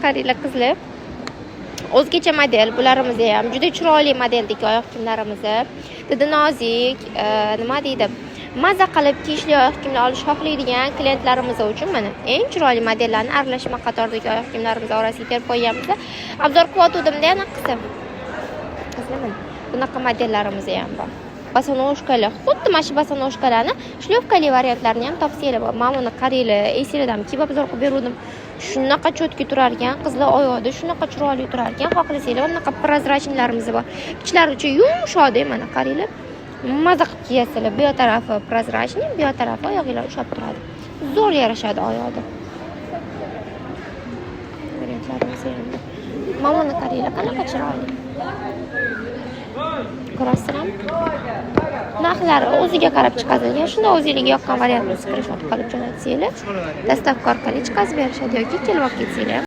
Qaranglar, qizlar, o'zgacha model bularimiz ham, juda chiroyli modeldagi oyoq kiyimlarimiz. Didi nozik, nima deydi, maza qilib kiyishli oyoq kiyimlar olish xohlaydigan klientlarimiz uchun mana eng chiroyli modellarni aralashma qatoridagi oyoq kiyimlarimiz orasiga terib qo'yganmiz. Обзор qilyotgandimda yana qizim. Qizlar, mana bunaqa modellarimiz ham bor. Босоножка lar, xuddi mana shu босоножка larni шлёпка li variantlarini ham topsanglar bo'ladi. Mana buni qaranglar, esinglardan kiyib обзор qilib beruvdim. Shunaqa чётко turar ekan, qizlar, oyoqda shunaqa chiroyli turar ekan. Xohlasanglar, bunaqa прозрачный larimiz bor. Ichlari yumshoqda, mana qaranglar. Maza qilib kiyasizlar. Bu yoq tarafi прозрачный, bu yoq tarafi oyog'inglar ushlab turadi. Zo'r yarashadi oyoqda. Variantlarimiz ham bor. Mana buni qaranglar, qanaqa chiroyli. Ko'rasizlarmi? Narxlari o'ziga qarab chiqazilgan. Shunda o'zingizga yoqqan variantni skrinshot qilib jo'natsanglar, доставка orqali chiqazib berishadi yoki kelib olib ketsanglar ham.